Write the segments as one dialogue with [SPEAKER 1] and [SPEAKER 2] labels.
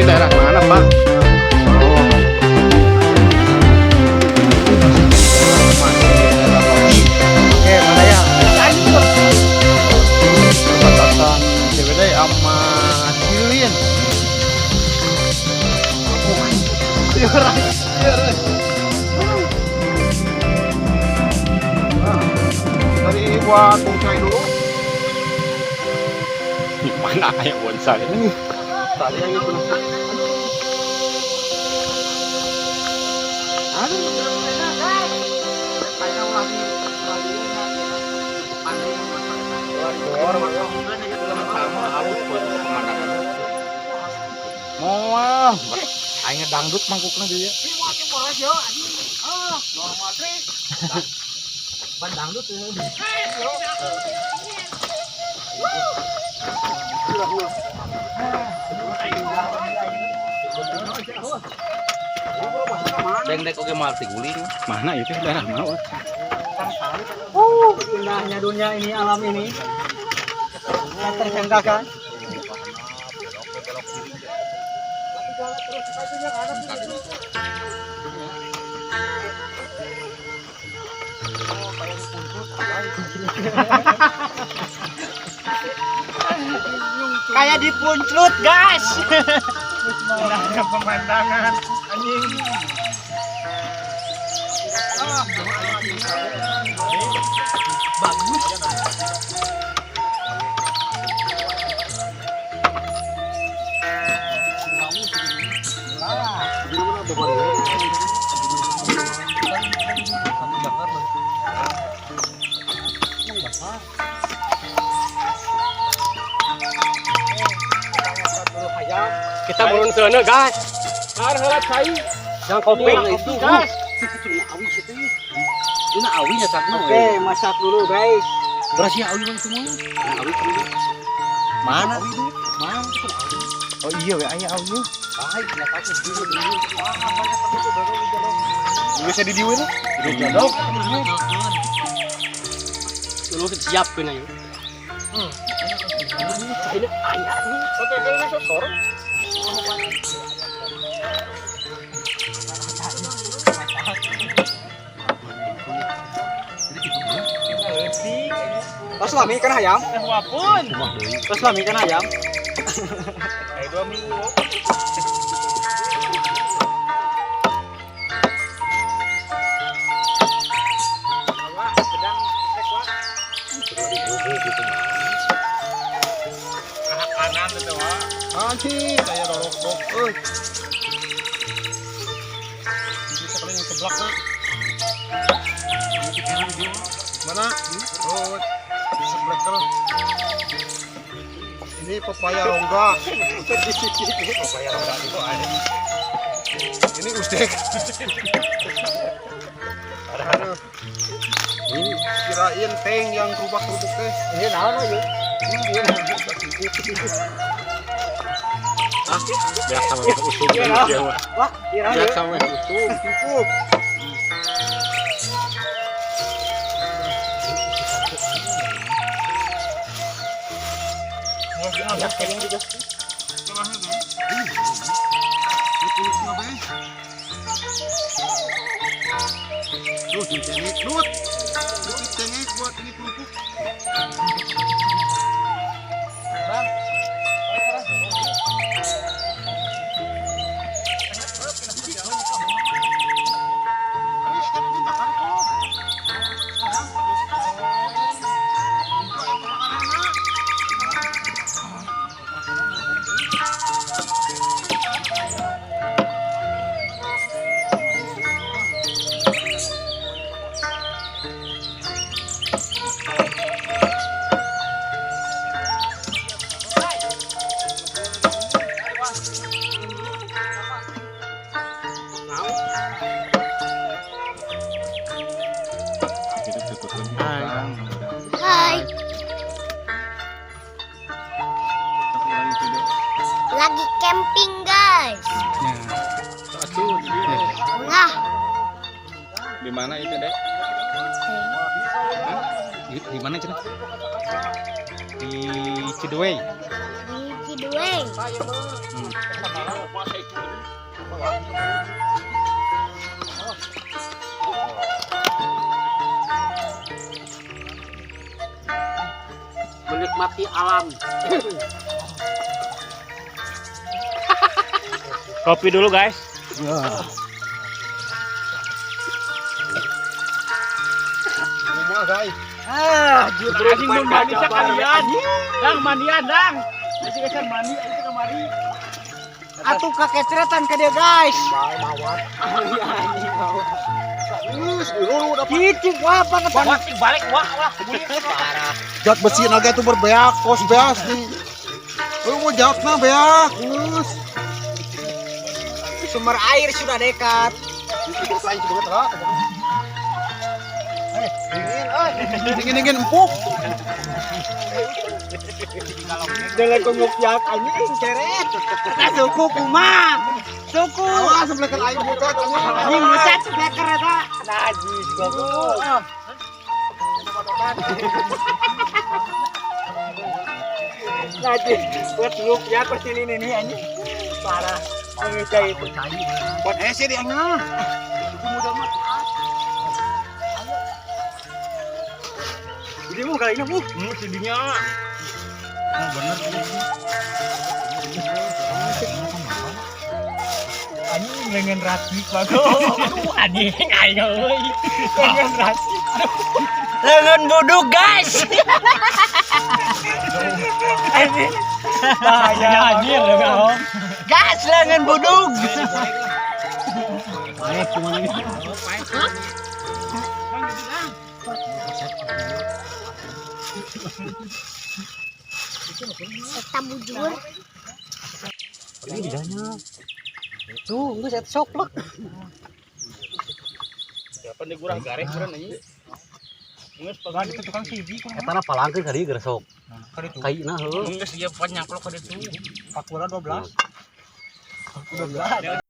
[SPEAKER 1] Daerah mana, Pak? Oh. Masih di daerah Loji. Oke, mana ya? Perbatasan Ciwidey sama Cililin. Oh, iya. Nah, tadi buat bonsai dulu.
[SPEAKER 2] Mana kayak bonsai?
[SPEAKER 1] Tadi yang itu. Aduh,
[SPEAKER 2] Sama halus buat pemandangan. Moal, aing dangdut mangkukna dia.
[SPEAKER 1] Ban dangdut ya.
[SPEAKER 2] Dengdek oge moal tiguling. Mana itu daerah mana? Wak?
[SPEAKER 3] Indahnya dunia ini, alam ini. Tak tersangkakan. Kayak di Punclut, guys.
[SPEAKER 1] Indahnya pemandangan anjing. Ah,
[SPEAKER 3] Bagus.
[SPEAKER 2] Kita turun sana, guys.
[SPEAKER 1] Har heula cai.
[SPEAKER 2] Jangan kopi
[SPEAKER 1] Kopi, guys.
[SPEAKER 2] Ini awinya sakno.
[SPEAKER 3] Oke, masak dulu, guys.
[SPEAKER 2] Beras ya awi bang semua. Awi dulu. Mana? Mana?
[SPEAKER 1] Oh iya, we aya awi.
[SPEAKER 2] Baik, nggak tahu dulu.
[SPEAKER 1] Bisa di dieu nih. Di jadok.
[SPEAKER 2] Dulu siap kan ayo.
[SPEAKER 3] Ini ayah nih.
[SPEAKER 1] Oke, kayaknya sosor.
[SPEAKER 3] Pas lami kan ayam.
[SPEAKER 1] Wapun.
[SPEAKER 3] Pas lami kan ayam.
[SPEAKER 1] Kayak 2 minggu. Kanan itu, Wak. Anjing, saya dorok dok euy. Bisa kali yang seblak, Nak. Mana? Oh, seblak terus. Ini pepaya rongga. Pepaya rongga itu ada. Ini usdek. Aduh. Ini kirain tank yang kerubak-kerubuk teh.
[SPEAKER 3] Ini naon yuk?
[SPEAKER 1] Iya.
[SPEAKER 2] Ah, biar sama usum ya, Wak.
[SPEAKER 3] Wah, kira
[SPEAKER 2] Biar
[SPEAKER 3] yuk.
[SPEAKER 2] sama usum.
[SPEAKER 3] Cukup. Ya, kayaknya juga.
[SPEAKER 1] Tuh, cengek, Nut. Nut, cengek buat ini kerupuk. Bang.
[SPEAKER 2] Kita tutup lagi.
[SPEAKER 4] Hai,
[SPEAKER 2] Lagi video.
[SPEAKER 4] Lagi camping, guys.
[SPEAKER 2] Nah,
[SPEAKER 4] Nah,
[SPEAKER 2] di mana itu, Dek? Di mana, Cina? Di Cidewey.
[SPEAKER 4] Di Cidueng.
[SPEAKER 2] Menikmati alam.
[SPEAKER 1] Kopi dulu guys.
[SPEAKER 5] Rumah guys.
[SPEAKER 3] Ah,
[SPEAKER 1] Anjing belum mandi sekalian. Dang mandian dang. Masih kan mandi itu kemari.
[SPEAKER 3] Atuh kakeceretan ka dia guys.
[SPEAKER 5] Bae mawat. Geus dulu dapat.
[SPEAKER 3] Cicik wah apa kata.
[SPEAKER 1] Wah, balik wah wah.
[SPEAKER 5] Jat besi naga itu berbeak, kos beas nih. Lu mau jatna beak, geus.
[SPEAKER 3] Sumber air sudah dekat.
[SPEAKER 5] Dingin, eh. Dingin-dingin empuk.
[SPEAKER 3] Jalan kongok anjing ceret. Ah, suku kumaha? Suku.
[SPEAKER 5] Awas sebelekan aing buka anjing.
[SPEAKER 3] Anjing bucat sebeleker eta. Najis goblok. Najis buat ya persilin ini anjing. Parah. Mengecai itu.
[SPEAKER 5] Buat hese di angah.
[SPEAKER 3] Jadi mau kali ini bu.
[SPEAKER 1] Sidinya.
[SPEAKER 3] Anjing lengan racik bagus.
[SPEAKER 1] Aduh, anjing aing euy.
[SPEAKER 3] Lengan racik. Lengan buduk guys. Anjing. Bahaya.
[SPEAKER 1] Anjir enggak.
[SPEAKER 3] Gas lengan buduk.
[SPEAKER 4] Eta bujur.
[SPEAKER 3] Tuh, geus eta soklek.
[SPEAKER 1] Siapa nih gurah garek urang anjing. Geus pegang itu tukang siji kumaha.
[SPEAKER 2] Eta na palangkeun ka dieu geresok. Kaina heuh.
[SPEAKER 1] Geus ieu pan nyangklok ka ditu.
[SPEAKER 3] Pakura 12. 12.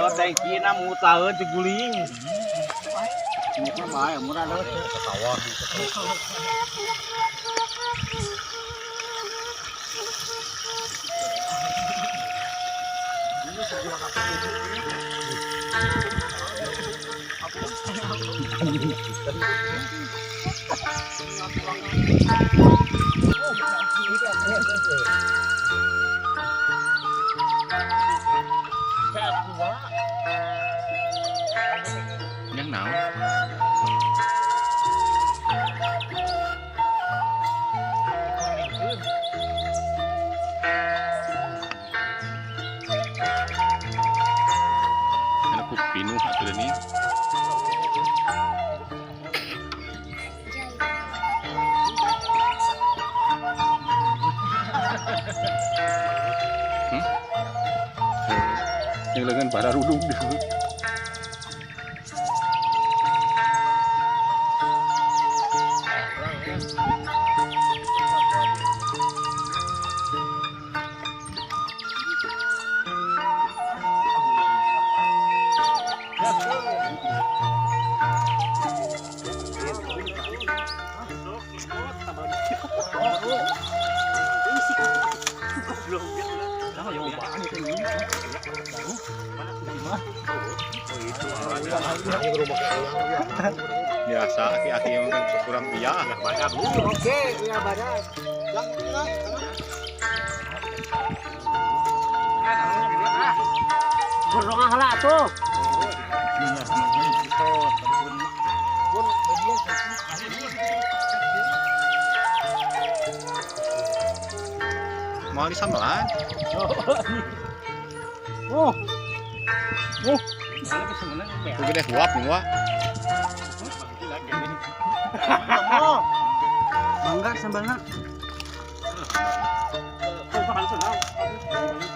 [SPEAKER 1] Oh, tangkina mutaeun diguling.
[SPEAKER 2] Ini mah bae murah deh. Ketawa.
[SPEAKER 6] Yang naon? Karena ku pinuh atuh deui. Yang lengan bara rudung gitu. Biasa aki-aki yang kan kurang iya.
[SPEAKER 3] Oke, iya badan. Berdoa lah tuh.
[SPEAKER 6] Mau disambelan?
[SPEAKER 1] Oh.
[SPEAKER 6] Tuh gede huap nih, Wak.
[SPEAKER 2] Mangga sambalna.
[SPEAKER 1] Makan senang.